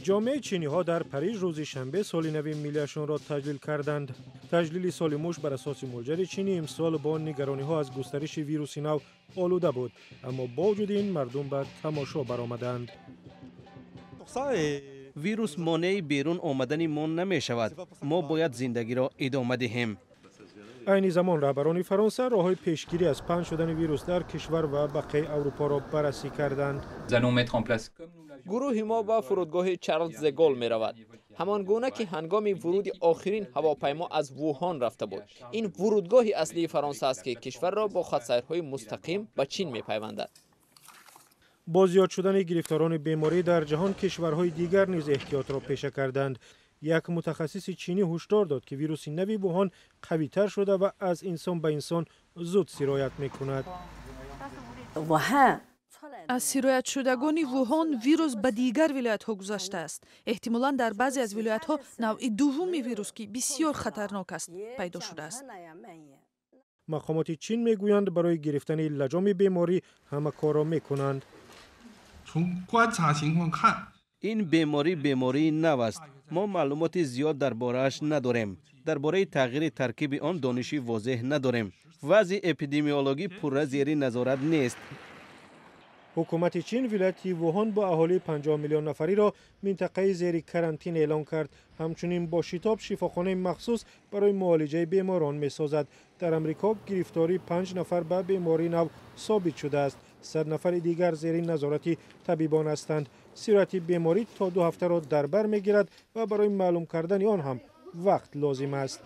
Ҷомеаи чиниҳо дар Париж рӯзи шанбе соли нави миллиашонро таҷлил карданд. Таҷлили соли муш бар асоси мулҷари чинӣ имсол бо нигарониҳо аз густариши вируси нав олуда буд, аммо бо вуҷуди ин мардум ба тамошо баромаданд. Вирус монеи берун омадани мо намешавад. Мо бояд зиндагиро идома диҳем. Айни замон раҳбарони Фаронса роҳҳои пешгирӣ аз паҳн шудани вирус дар кишвар ва бақияи Аврупоро баррасӣ карданд. Гурӯҳи мо ба фурудгоҳи Чарлз де Гол меравад, ҳамон гуна ки ҳангоми вуруди охирин ҳавопаймо аз Вуҳон рафта буд. Ин вурудгоҳи аслии Фаронса аст, ки кишварро бо хатсайрҳои мустақим ба Чин мепайвандад. Бо зиёд шудани гирифторони беморӣ дар ҷаҳон, кишварҳои дигар низ эҳтиётро пеша карданд. Як мутахассиси чинӣ ҳушдор дод, ки вируси нави Вуҳон қавитар шуда ва аз инсон ба инсон зуд сироят мекунад. Аз сироятшудагони Вуҳон вирус ба дигар вилоятҳо гузаштааст. Эҳтимолан дар баъзе аз вилоятҳо навъи дуввуми вирус, ки бисёр хатарнок аст, пайдо шудааст. Мақомоти Чин мегӯянд, барои гирифтани лаҷоми беморӣ ҳама корро мекунанд. Ин беморӣ бемории нав аст. Мо маълумоти зиёд дар борааш надорем. Дар бораи тағйири таркиби он дониши возеҳ надорем. Вазъи эпидемиологӣ пурра зери назорат нест. Ҳукумати Чин вилояти Вуҳон бо аҳолии 50 миллион нафариро минтақаи зери карантин эълон кард. Ҳамчунин бо шитоб шифохонаи махсус барои муолиҷаи беморон месозад. Дар Амрико гирифтории 5 нафар ба бемории нав собит шудааст. 100 нафари дигар зери назорати табибон ҳастанд. Сирояти беморӣ то 2 ҳафтаро дар бар мегирад ва барои маълум кардани он ҳам вақт лозим аст.